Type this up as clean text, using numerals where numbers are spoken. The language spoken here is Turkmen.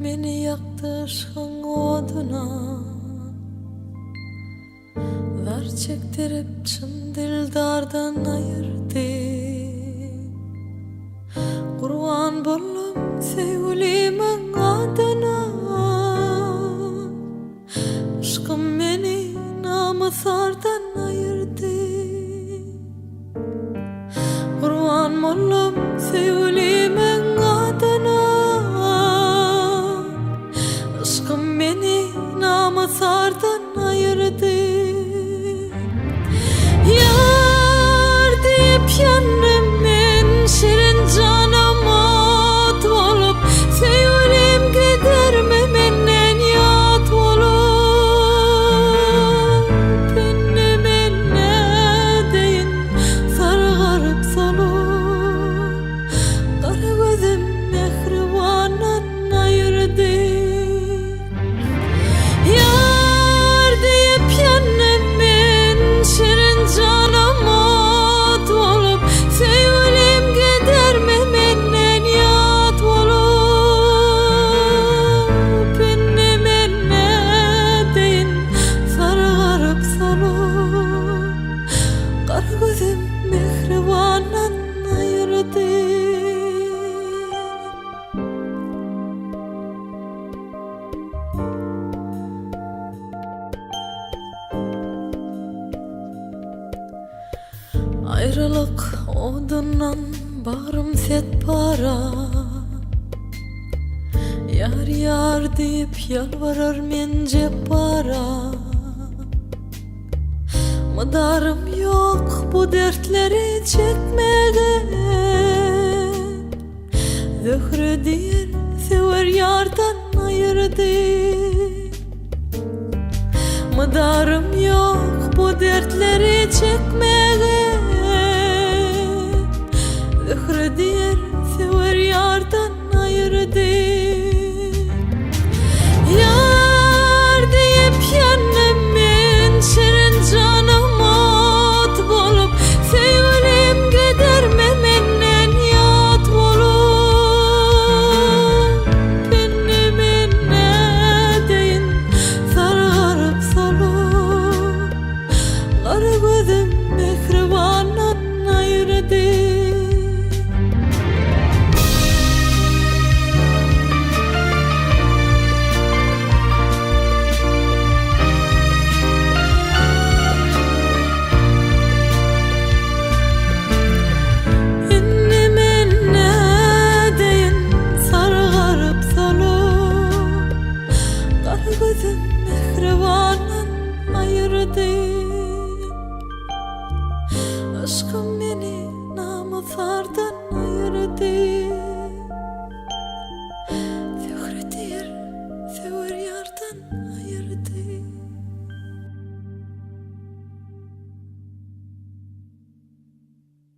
Meni ýakdy yşgyň oduna. Zar çekdirip çyn dildardan aýyrdy. Gurban boldum söýgülimiň adyna. Yşkym meni namys-ardan aýyrdy. Gurban boldum söýgülimiň adyna. Yşkym meni namys-ardan aýyrdy. Ýar diýip ýandym men şirin janym ot bolup Söýgülim gidermi menden ýat bolup Indi men nädeýin sargaryp solup Gara gözüm mähribandan aýyrdy. Ýar diýip ýandym men, şirin janym ot bolup, Söýgülim gidermi menden ýat bolup, Indi men nädeýin sargaryp solup, Gara gözüm mähribandan aýyrdy. Aýralyk odundan bagrym set para Ýar ýar diýip ýalbarar men Jepbara Mydarym ýok bu dertleri çekmege Zöhre diýen söwer ýardan aýyrdy. Mydarym ýok bu dertleri çekmege.